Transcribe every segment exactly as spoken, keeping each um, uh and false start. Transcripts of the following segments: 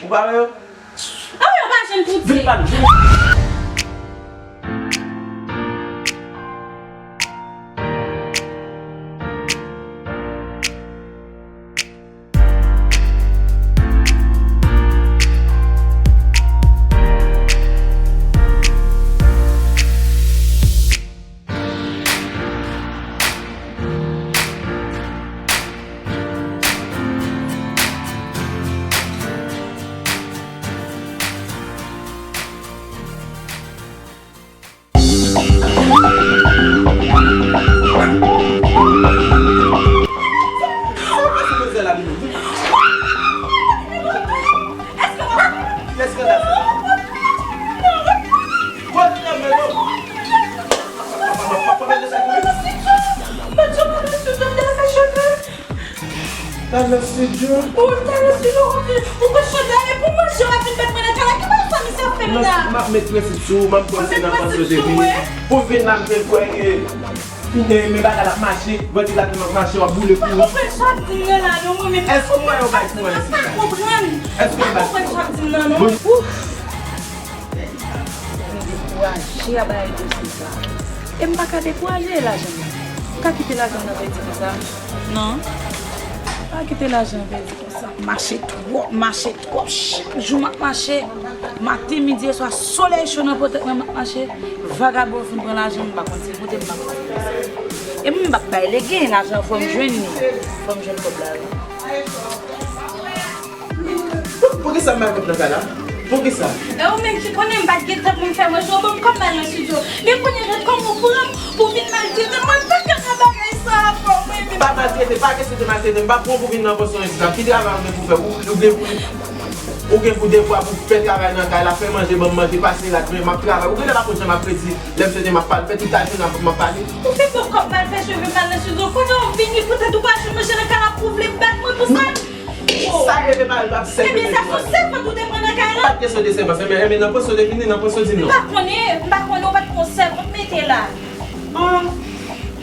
Ou pa wè yo? Ah wi, yo pa jwenn pou di. Vin pa m. Talè se djòl. Ou talè se djòl, ou chante la, e pou manje w ap vin bat mwen nan kay la, ki bagay sa misye ap fè m la? M ap met prensip sou ou, m ap pran se nan panse w te vini. Pou vin la, m te kwè ke, e, men bagay la ap mache, bandi la tèlman ap mache, w ap boule kou. M pa konprann sa w ap di m nan la, non, mwen menm. Èske w wè yon bagay pou mwen isit la? M pa konprann. Èske w wè yon bagay pou mwen? M pa konprann sa w ap di m nan, non. Ouf! Mwen dekouraje a bay dosye sa. E m pa ka dekouraje e lajan m nan. M ka kite lajan m nan pèdi konsa? Non. M pa kite lajan an pèdi konsa. Mache twòp, mache twòp. Chak jou m ap mache. Maten, midi e swa, solèy cho nan pòtèt mwen, m ap mache. Vagabon fin pran lajan m, m pa konn si l moute, m pa konn si l desann. E m p ap bay legen, lajan an fò m jwenn li. Fò m jwenn kòb la wi. Poukisa m pa vin nan kay la? Poukisa? E ou menm ki konnen m pa t gen tan pou m fè manje, ou ban m kòb m al nan estidyo. Men kounye a, gad kòman ou pran m pou vin maltrete m. Mwen pa ka nan bagay sa a ankò, mwen menm. Pa maltrete, pa kesyon de maltrete. M pa pran w pou vin nan panse w isit la. Ki travay ou gen pou fè? Ou, ou gen pou, ou gen pou devwa pou fè travay nan kay la, fè manje, ban m manje, pase rad, men m ap travay. Ou genlè pa konn jan m ap redi, lè m soti m ap pale, fè tout lajounen m ap pale. Ou fin ban m kòb m al fè cheve m al nan estidyo. Kounye a w vini poutèt ou pa jwenn manje nan kay la pou w vle bat mwen pou sa? Sa rele mari m ap sèvi. Ebyen, sa se yon sèvant ou te pran nan kay la? Pa t kesyon de sèvant, ebyen, ebyen, nan panse w te vini, nan panse w di m non. M pa konnen, m pa konnen, ou pa t pran sèvant mete la. Ah.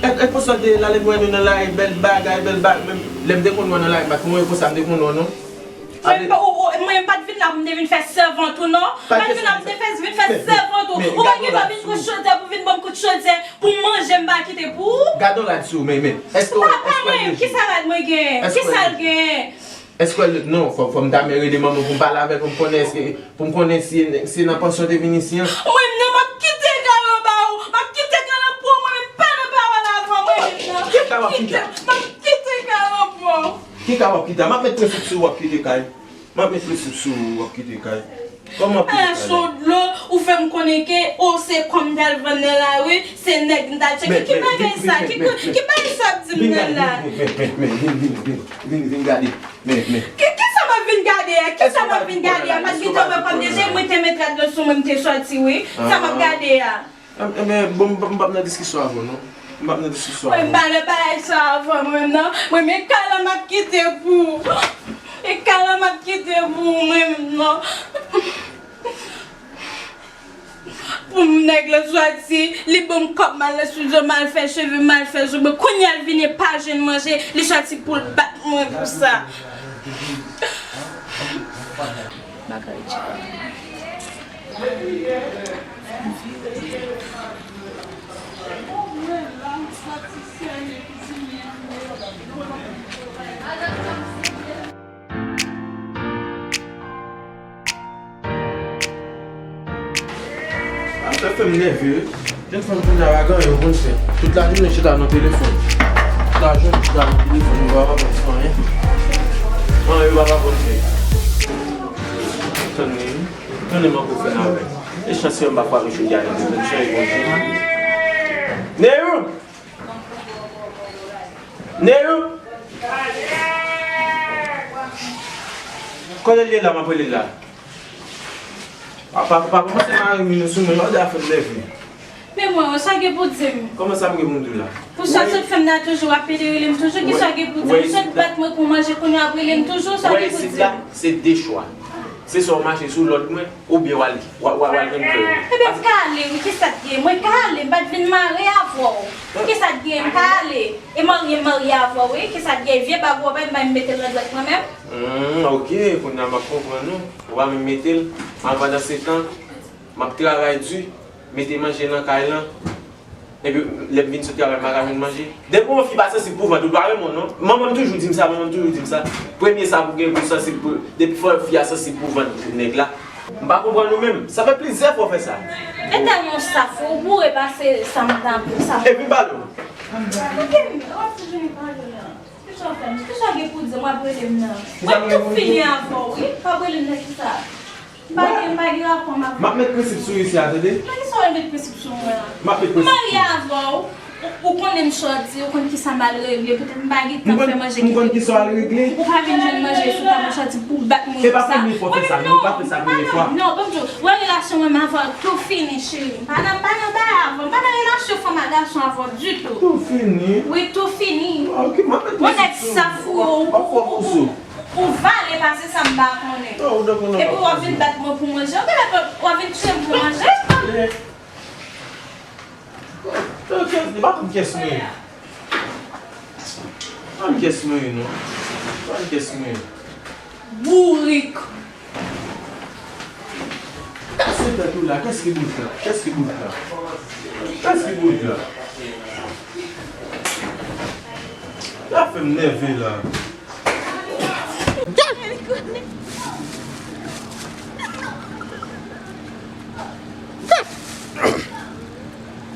E, e konsa w te ye la, lè m wè nou nan lari, bèl bagay, bèl bagay. Menm lè m te konn wè w nan lari, m pa t konn wè w konsa, m te konn wè w non. Mwen pa, ou, ou, mwen m pa t vin la pou m te vin fè sèvant ou non. M pa t vin la pou m te fè, vin fè sèvant ou. Ou pa gen dwa vin pran chodyè pou vin ban m kout chodyè. Pou manje m pa kite pou ou. Gad yon rad sou ou, men, men. Èske w, pa pale m, kisa rad mwen gen? Kisa l gen? Èske w, non, fò, fò m ta men rele manman pou m pale avè l, pou m konnen èske, pou m konnen si se nan pansyon w te vin isi an. Mwen menm m ap kite kay la ba ou, m ap kite kay la pou ou, mwen menm pa nan pawòl avè w, mwen menm nan. Ki kay w ap kite? M ap kite kay la pou ou. Ki kay w ap kite? M ap met prensip sou ou, w ap kite kay. M ap met prensip sou ou, w ap kite kay. Kòman w ap kite kay la? Ala cho dlo, ou fè m konnen ke, o, se kò m t al vann nan lari, se nèg m t al tcheke. Ki bagay sa? Ki, ki bagay sa w ap di m nan la? Men, men, men, vin, vin, vin, vin, vin gade. Men, men. Ki, kisa m ap vin gade a? Kisa m ap vin gade a? Paske w te wè kò m deja, mwen te met rad lan sou mwen, m te sòti, wi. Sa m ap gade a? Em, em, em, bon, m, m p ap nan diskisyon avè w, non. M p ap nan diskisyon avè w. Mwen, m pa nan bagay sa avè w, mwen, non. Mwen, men kay la m ap kite pou ou. E kay la m ap kite pou ou, mwen, non. Pou m nèg la sòti, li ban m kòb, m al nan estidyo, m al fè cheve, m al fè zo. Mwen, kounye a l vini pa jwenn manje, li sòti pou l bat mwen pou sa. Bagay di. Sa fè m nève wi. Jèn fanm kounye a pa gen anyen yo konn fè. Tout lajounen chita nan telefòn. Tout lajounen chita nan telefòn, yo pa konn fè anyen. Anyen yo pa konn fè. Tann wi. Tann manko fè n avè. E chans yo m pa frape choudyè a nan telefòn, chans yo konn fè. Neyou! Neyou! Kote l ye la, m ap rele l la. Pa, pa, pa kòmanse mare mwen sou mwen, mande afè m nève. Men mwen, sa gen pou di m? Kòman sa m gen pou m di w la? Pou sa w sot fè m nan toujou, w ap pede rele m toujou, kisa w gen pou di m? Ou sot bat mwen pou manje, kounye a w ap rele m toujou, sa w gen pou di m? Wè isit la, se de chwa. Se swa w mache sou lòd mwen, oubyen w al, w al, w al, w al jwenn frè w. Ebyen, m ka ale, wi, kisa k gen? Mwen ka ale, m pa t vin mare avè w. Kisa k gen? M ka ale. E marye, m marye avè w, wi, kisa k gen? Vye bag ou bay, m bay m mete l nan dwèt mwen menm. Hmm, ok, kounye a m ap konprann ou. Ou pa menm mete l. An pandan se tan, m ap travay di, mete manje nan kay lan. Epi, lè m vin sot travay, m pa ka jwenn manje. Depi yon fi pa sansib pou vant, ou pa renmen l non. Manman m toujou di m sa, manman m toujou di m sa. Premye sa pou gen pou sansib pou, depi fò fi a sansib pou vant nèg la. M pa konprann ou menm. Sa fè plizyè fwa w fè sa. Etènèl yon saf, ou boure pase sa m ta pou sa. Epi balo. Gade, w ap toujou vin pale la. Kisa w fè m? Kisa w gen pou di m w ap rele m nan? Mwen tou fini avè w, wi. W ap rele m nan kisa? M pa gen, m pa gen rapò m avè w. M ap met prensip sou isi a, tande? Nan kisa w al met prensip sou mwen an? M ap met prensip sou mwen. M marye avè w, ou, ou konnen m sòti, ou konn kisa m al regle, poutèt m pa gen tan fè manje ki te pou ou. M konn kisa w al regle. Ou pa vin jwenn manje sou tab ou sòti pou w bat moun konsa. E pa premye fwa w fè sa non, ou pa fè sa premye fwa. Non, ban m di w, wè relasyon mwen avè w tou fini, cheri. M pa nan, m pa nan bagay avè w, m pa nan relasyon fanm ak gason avè w ditou. Tou fini? Wi, tou fini. Ok, m ap met prensip sou ou. Yon nèg saf ou, ou, ou, ou, ou, ou vale pase sa m pa konnen. Epi w ap vin bat mwen pou manje. Ou genlè w ap vin tiye m pou manje. Li pa konn kiyès mwen ye. Pa konn kiyès mwen ye non. Pa konn kiyès mwen ye. Bourik. Kase tèt ou la, kiyès ki bourik la? Kiyès ki bourik la? Kiyès ki bourik la? Sa fè m nève la.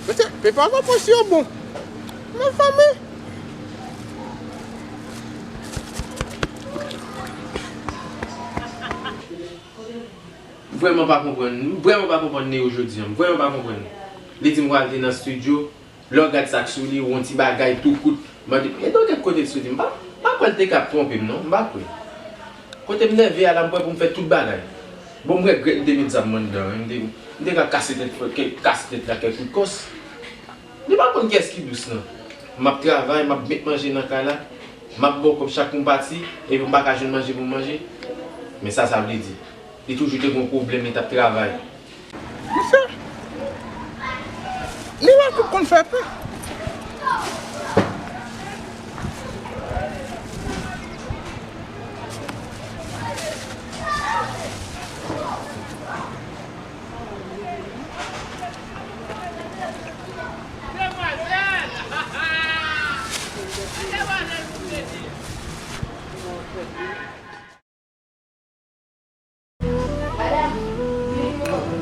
Mesye, pepa va pran si yo bon. Mezanmi. Vrèman pa konprann, vrèman pa konprann Neo jodi a, vrèman pa konprann. Li di m pral te nan studio, lè w gad sa k sou li, yon ti bagay tou kout. Mande, e donk kote l soti, m pa, m pa kwè l te ka twonpe m non, m pa kwè. Kote m nève a la, m prè pou m fè tout bagay. Bon, m regrèt m te met zam mwen anndan, wi, m te, m te ka kase tèt, kase tèt la kèk kout kòs. Li pa konn kiyès ki dous non. M ap travay, m ap met manje nan kay la, m ap ba w kòb chak kou m pati, epi m pa ka jwenn manje pou m manje. Men sa, sa vle di, li toujou te gen yon pwoblèm, li t ap travay. Misye, li wè tout konn fè tou.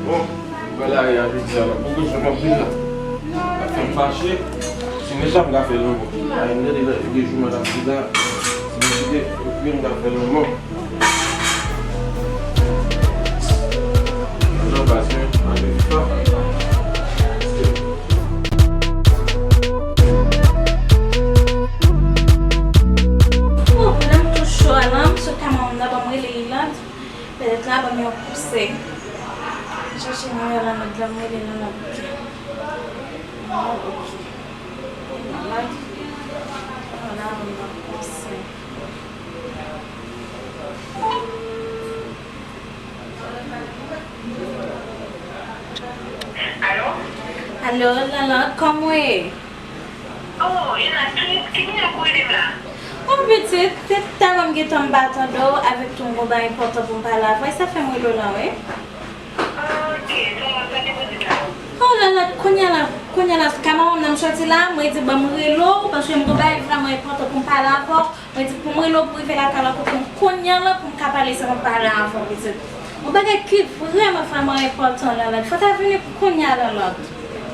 Bon, mwen la, e avèk sa la. Poko sot anpil la. Sa fè m fache. Si mwen sa m ka fè lonbon. Ay, m tande de jou mwen t ap di la. Si mwen kite, yo m ka fè lonbon. Jan pase, mwen te fè. Oh, nan tou cho a la, m sot kay manman m nan, ban m rele Iland. Petèt la, ban m yon kout sèk. Chèche nimewo Lanlòd la, m rele Lanlòd, oke. Lanlòd, oke. Lanlòd, Lanlòd, ban m yon kout sèk. Alo? Alo, Lanlòd, kòman w ye? Oh, Ina, ki, ki nimewo w rele m la? Oh, pitit, se tèlman m gentan m pa tande w, avèk tou m gon bagay enpòtan pou m pale avè w, e sa fè m rele w la, wi. Ok, sa, sa te pou di sa. Oh, Lanlòd, kounye a la, kounye a la, sou kay manman m nan m soti la, mwen di ban m rele w, paske m gon bagay vrèman enpòtan pou m pale avè w. Mwen di pou m rele w pou rive lakay la kote m kounye a la pou m ka pale sa mwen pale avè w, pitit. Yon bagay ki vrèman, vrèman enpòtan, Lanlòd. Fò w ta vini kounye a, Lanlòd.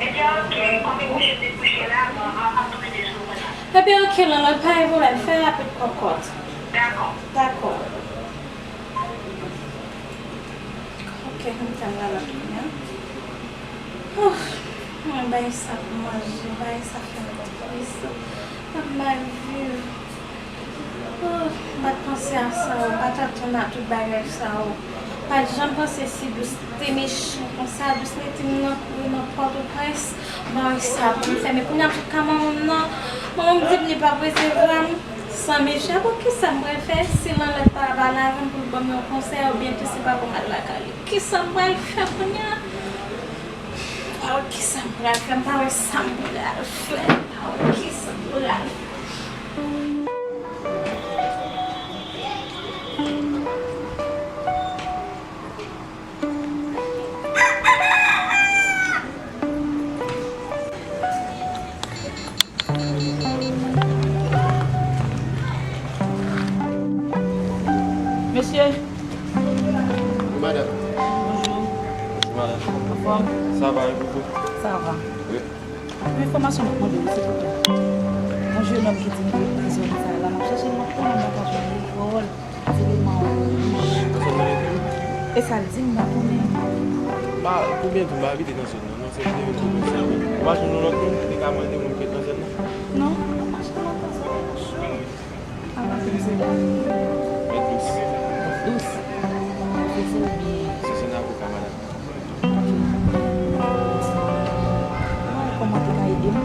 Ebyen, oke. Konbyen kouche m te kouche la, bon, m ap tou mete sou mwen la. Ebyen, oke, Lanlòd, pa gen pwoblèm. Fè rapid kòkòt. Dakò. Dakò. Ok, m tann la la kounye a. Ouf, mwen bay sa pou manje, bay sa fè m tris. M ap mal viv. Ouf, m pa t panse a sa, ou pa t atann a tout bagay sa, ou pa t janm panse si Dous te mechan konsa, Dous mete m nan kouri nan Pòtoprens. Bay sa pou m fè, men kounye a m sot ka manman m nan, manman m di m li p ap resevwa m. San mesye, bon, kisa m pral fè si Lanlèt pa pale avè m pou l ban m yon konsèy, oubyen tou si l pa pou m al lakay li? Kisa m pral fè kounye a? Oh, kisa m pral fè? M pa wè sa m pral fè. M pa wè kisa m pral fè. Mesye. Wi, madanm. Bonjou. Bonjou, madanm. Anfòm? Sa va, e pou ou? Sa va. Wi. Yon enfòmasyon m ap mande w, silvouplè. Yon jenòm ki di m li nan zòn sa la, m ap chèche l, m ap konnen m pa ka jwenn li. Wòl, di li m an wouj. Nan zòn nan li menm? E sa l di m, m pa konnen. M pa, pou byen di w, m pa abite nan zòn nan, non, se m te vin pou konsa. Ou pa jwenn yon lòt moun ki te ka mande moun ki nan zòn nan? Non, m ap mache nan zòn nan, chou. Mwen dous. Dous. Ou se byen. Se, se yon avoka, madanm. Kòman te ka ede m?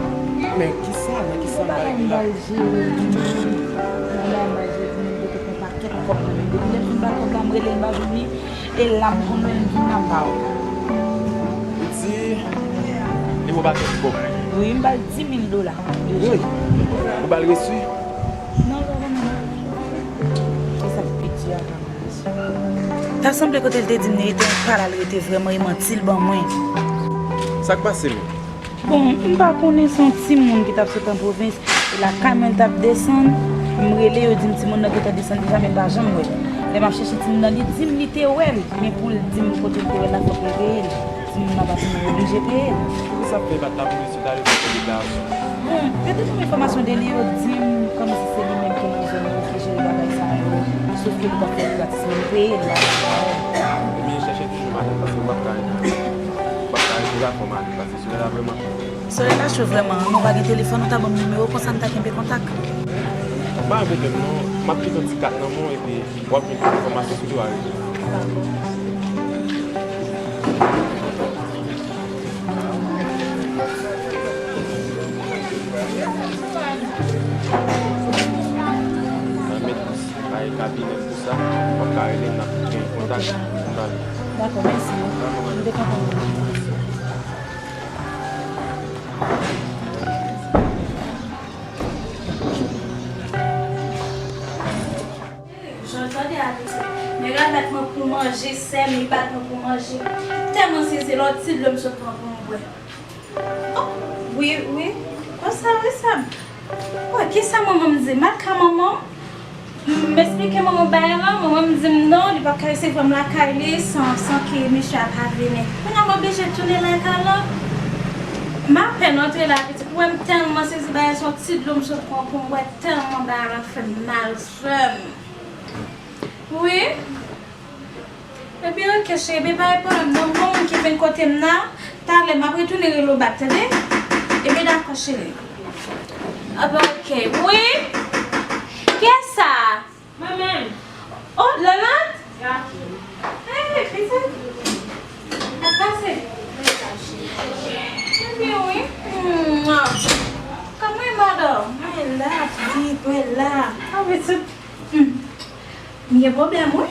Men kisa, men kisa m pa regle la? Bagay m ba l jere. Bagay m ba l jere, m mete yon pakèt kòb nan men l. Depi lè l fin ba l kòb la, m rele l, m pa jwenn li. E la m konnen l vin nan ba w. Ou di li ba w pakèt kòb? Wi, m ba l di mil dola. Wi. Ou ba l resi? Non, l pa ban mwen non. E sa k pi di a, pa mwen resi. Ta sanble kote l te di m li rete, pa la l rete vrèman, e manti l ban mwen. Sa k pase menm? Bon, m pa konnen, se yon timoun ki t ap sot an pwovens, e lakay mwen l t ap desann, m rele, yo di m timoun nan gentan desann deja, men m pa janm wè l. Lè m ap chèche timoun nan, li di m li te wè l, men pou l di m kote l te wè l la, fòk li peye l. Timoun nan pa timoun, oblije peye l. Poukisa w pa t ap rele sou telefòn pou deklarasyon? Bon, yo te ban m enfòmasyon de li, yo di m kòmsi se li menm ki nan zòn nan, ki jere bagay sa yo, sof ke li t ap fè l gratis, men m peye l la. Ebyen, chèche toujou, madanm, paske m p ap ka rete, m p ap ka rete la fò m ale, paske Sou la vrèman. Solèy la cho vrèman, an, nou pa gen telefòn, ou ta ban m nimewo, konsa n ta kenbe kontak. Pa gen pwoblèm non, m ap kite yon ti kat nan men w epi w ap jwenn tout enfòmasyon sou li w a rele. Mwen met bay kabinè pou sa, w ap ka rele m, n ap gen kontak pou n pale. Dakò, mèsi. Dakò, madanm. M te kontan. Jan tande a pitit. Nèg la bat mwen pou manje, sè m, li bat mwen pou manje. M tèlman sezi, lòt ti dlo m sot pran pou m bwè. Oh, wi, wi. Konsa, wi, sa m. Wè, kisa manman m di? M al ka manman m, m esplike manman m bagay lan, manman m di m non, li p ap ka resevwa m lakay li san, san ke mesye a pa vini. Kounye a m oblije tounen lakay lan. M apèn antre la, pitit, ou wè m tèlman sezi, bagay se yon ti dlo m sot pran pou m bwè, tèlman bagay lan fè m mal, sè m. Wi. Ebyen, oke, cheri, ebyen, pa gen pwoblèm non. Gon moun ki vin kote m nan, talè m ap retounen rele w bak, tande? Ebyen, dakò, cheri. Ebyen, oke. Wi? Kiyès sa? Mwen menm. Oh, Lanant? Hey, pitit. Sa k pase? Ebyen, wi. Mwa. Kòman madanm? Mwen la, pitit, mwen la. Ah, pitit. Hmm. M gen pwoblèm, wi.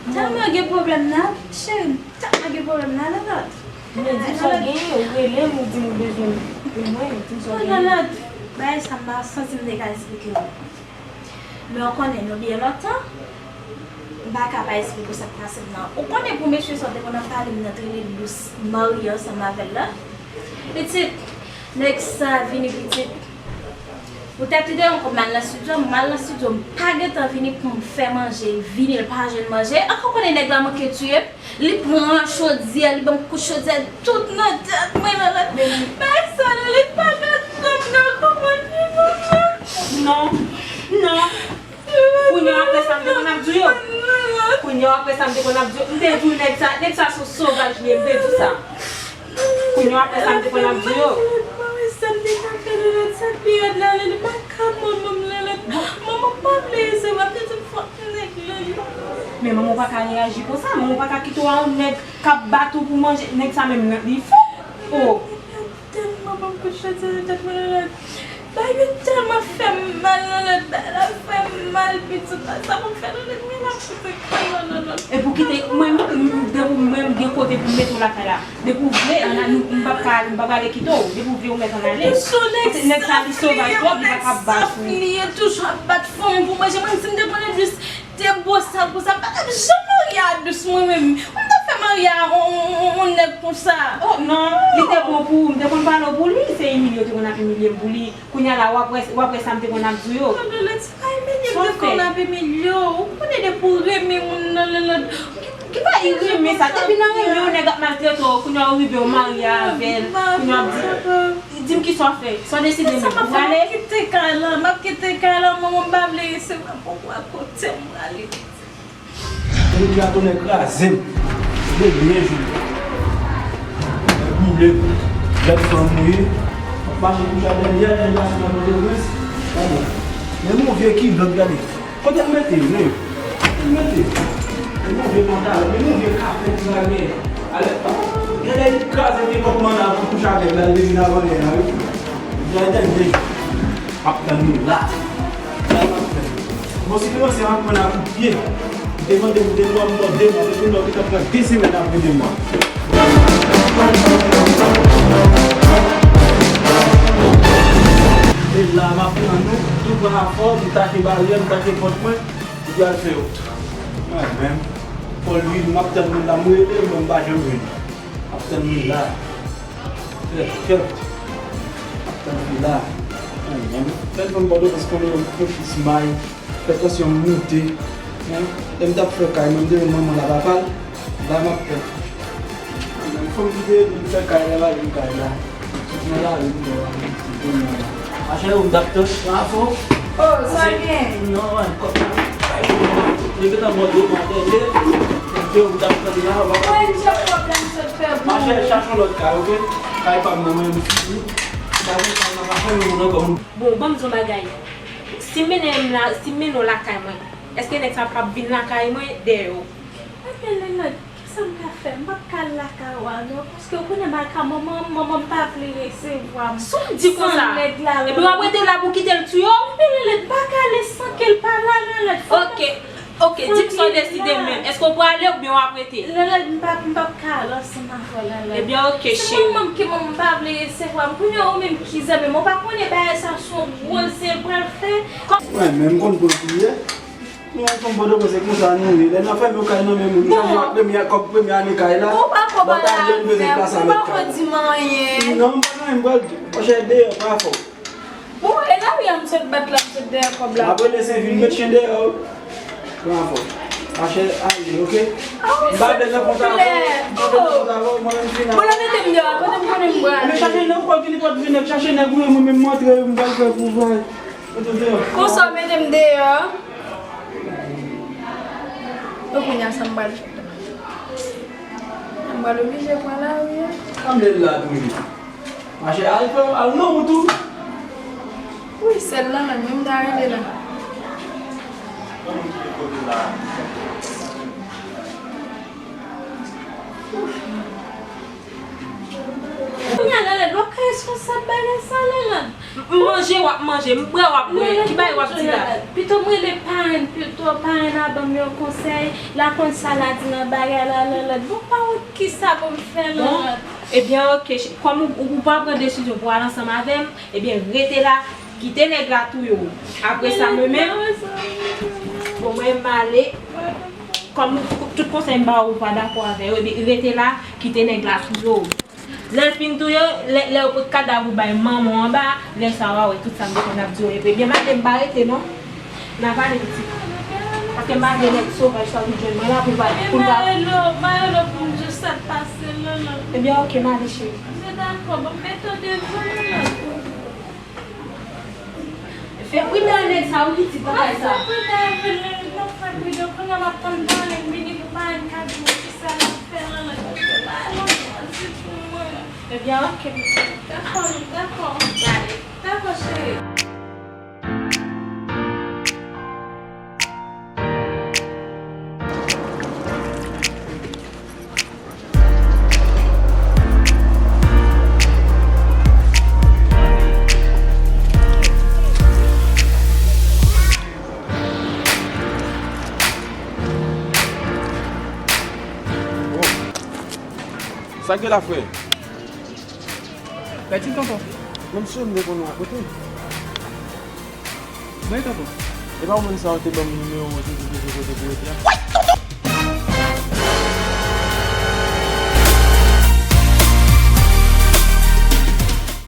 Tèlman gen pwoblèm nan, cheri, tèlman gen pwoblèm nan, Lanant. Men di m sa w genyen, ou rele m, ou di m ou bezwen mwen, di m sa w genyen. Lanant, bagay sa m pa santi m te ka esplike w. Men w konnen, nou byen lontan, m pa ka pa esplike w sa k pase m nan. Ou konnen pou mesye sa w te konn ap pale m nan, t rele Dous, marye ansanm avè l la? Pitit, nèg sa vini, pitit. Poutèt li te yon kou m al nan estidyo, m al nan estidyo, m pa gentan vini pou m fè manje, vini l pa jwenn manje. Ankò konnen nèg la manke tiye m, li pran chodyè, li ban m kout chodyè tout nan tèt mwen, nan lè bagay sa la, li pa ka janm nan konprann li, manman. Non, non. Kounye a apre sa m te konn ap di w yo. Kounye a apre sa m te konn ap di w yo. M te di w nèg sa, nèg sa se yon sovaj li ye, m te di w sa. Kounye a apre sa m te konn ap di w yo. Mwen wè sa m te ka fè Lanant, sa k pi rèd la, Lanant, m pa ka manman m, Lanant. Manman m pa vle resevwa m, se tout fòt nèg la, li pa. Men manman w pa ka reyaji konsa, manman w pa ka kite w a yon nèg k ap bat ou pou manje, nèg sa menm li fou. Oh. Tèlman ban m kout chòt nan tèt mwen, Lanant. Bagay yo tèlman fè m mal, Lanlòt, bagay la fè m mal, pitit la, sa pou m fè, Lanlòt, men m ap kite kay la, Lanlòt. E pou kite, mwen, m, m, depi mwen, m gen kote pou m mete w lakay la. Depi w vle, ann, nou, m p ap ka, m p ap ale kite w. Depi w vle, ou mèt ann ale. Nèg sa, li sovaj twòp, li pa ka bat ou. Li toujou ap bat fanm pou manje. Mwen, si m te konnen jis te bosal konsa, m pa t ap janm marye a Dous mwen menm. Mwen t ap fè marye a on, on, on, on nèg konsa. Oh, non, li te bon pou ou. M te konn pale w pou li, se imilye w te konn ap imilye m pou li. Kounye a la, w ap wè, w ap wè sa m te konn ap di w yo. Lanlòt, se pa imilye m te konn ap imilye w. Ou konnen depi w renmen moun nan, Lanlòt. Ki pa renmen sa? Depi nan renmen yon nèg ap maltrete w, kounye a w rive w marye avè l, kounye a w ap di, di m kisa w fè, sa w deside menm, ou prale? M ap kite kay la, m ap kite kay la, manman m pa vle resevwa m, poko a kote m prale. Depi a tonè kraze m. Depi byen jou. Nèg boule m. Lèd fanm ou ye. Mache kouche a dèyè nèg la sou la Pòtoprens. Gade. Men yon vye kilòt, gade. Kote l mete l, men? Kote l mete l? Men yon vye pantalon, men yon vye kapèt ti bagay. Alè, gade li kraze kilòt manman pou kouche avèk la, li vin avan lè a, wi. Gade, gade. M ap tann nou la. La m ap tann. Bon, si nou ranse, m ap pran n a kout pye. Ou te mande m de mwa, m mande de mwa, depi lè w te ka pran de semèn apre de mwa. E la, m ap tann nou, tou pran afò, m take baryè, m take pòt mwen, epi al fè wout. Mwen menm, Paul Louis, m ap tann nou la, m rele, mwen m pa janm jwenn. M ap tann nou la. Fè kèt. Tann fi la. Anyen. Fè l konn Pòtoprens konnen yon plis may. Fè tansyon m moute. Lè m t ap fè kay mwen, m te jwenn manman l ak papa l. La m ap fè. Fò m kite l fè kay la, l ale nan kay la. Soti nan lari m, m wè l ap moute kounye a la. Machè, ou m t ap tann. Bravo. Oh, sa gen? Non, man, kòb la. Li gentan mòde, man, tande. Mwen, m t ap tann la, w ap... Mwen, m se pwoblèm sot fè pou ou. Machè, chache yon lòt kay, oke? Kay pa m nan, mwen, m fini. Kay pa m nan, pa fè moun ankò. Bon, ban m di yon bagay. Si m mennen m la, si m mennen w lakay mwen, èske nèg sa p ap vin lakay mwen dèyè w? Ebyen, Lanlòt, kisa m ka fè? M p ap ka al lakay ou a non, paske ou konnen m al ka manman m, manman m pa vle resevwa m. Si w di konsa, epi w ap rete la pou kite l touye w? Ebyen, Lanlòt, m pa ka ale san ke l pa la, Lanlòt. Oke, oke, di m sa w deside menm. Èske w prale oubyen w ap rete? Lanlòt, m p ap, m p ap ka al ansanm avè w, Lanlòt. Ebyen, oke, cheri. Se manman m ke manman m pa vle resevwa m. Kounye a, ou menm ki zanmi m, ou pa konnen bagay sa se yon gwo zen l pral fè? Mwen menm, m konn kote w ye. Nou ansanm Pòtoprens, se konsa nou ye. Lè n ap fèmen yon kay nan men moun, li chanje ak premye, kòb premye ane kay la. Ou pa ko ba la avè m, ou pa ko di m anyen. Non, m pa gen anyen m pral di. Monchè, deyò pa fò. Bon, e lari a m sot bat la, m sot dèyè kòb la. M ap rele Senvil, met chen dèyè w. Pa fò. Monchè, ale, oke? M pa vle nan kont avè w, m pa vle nan kont avè w, mwen menm fini. Bon, nan mete m deyò, kote m konnen m pral. Men chache nèg, ou pa ki li pa t vin, chache nèg ou ye, mwen menm m antre, m pral fè pou bay. Konsa w mete m deyò. Bon, kounye a sa m pral fè? M pral oblije pran lari a. Sanble l la toujou. Mache al fè, al nan wout ou. Wi, sèl la menm, menm ta rele la. Kounye a, Lanlòt, w ap ka responsab bagay sa, Lanlòt. M manje, w ap manje, m bwè, w ap bwè. Ki bagay w ap di la? Pito m rele parenn, pito parenn la ban m yon konsèy, l a konn sa l a di nan bagay la, Lanlòt. Bon, pa wont kisa pou m fè, Lanlòt. Bon, ebyen, oke, kòm ou, ou pa pran desizyon pou w al ansanm avè m, ebyen, rete la, kite nèg la touye w. Apre sa, mwen menm, bon, mwen, m ale. Kòm tout konsèy m ba ou, ou pa dakò avè yo, ebyen, rete la, kite nèg la touye w. Lè l fin touye w, lè, lè yo pot kadav ou bay manman w anba, lè sa a w a wè tout sa m te konn ap di w. Ebyen, maten m pa rete non. N a pale pitit. Paske m pa vle nèg sovaj sa vin jwenn mwen la pou l pa, pou l pa. Ebyen, oke, m ale, cheri. Fè prida nèg sa, ou pitit bagay sa. Fè prida, fè prida, kounye a m ap tann parenn vini pou parenn ka di m kisa l ap fè nan lòt kote la, di pou mwen. Ebyen, oke, pitit. Dakò, dakò. Dakò, cheri. Sa k gen la, frè? Pèdi tonton. Menm si m te konn ou kote. Mwen tonton. E pa ou menm sa ou te ban m nimewo ou te di bezwen kote pou rete a?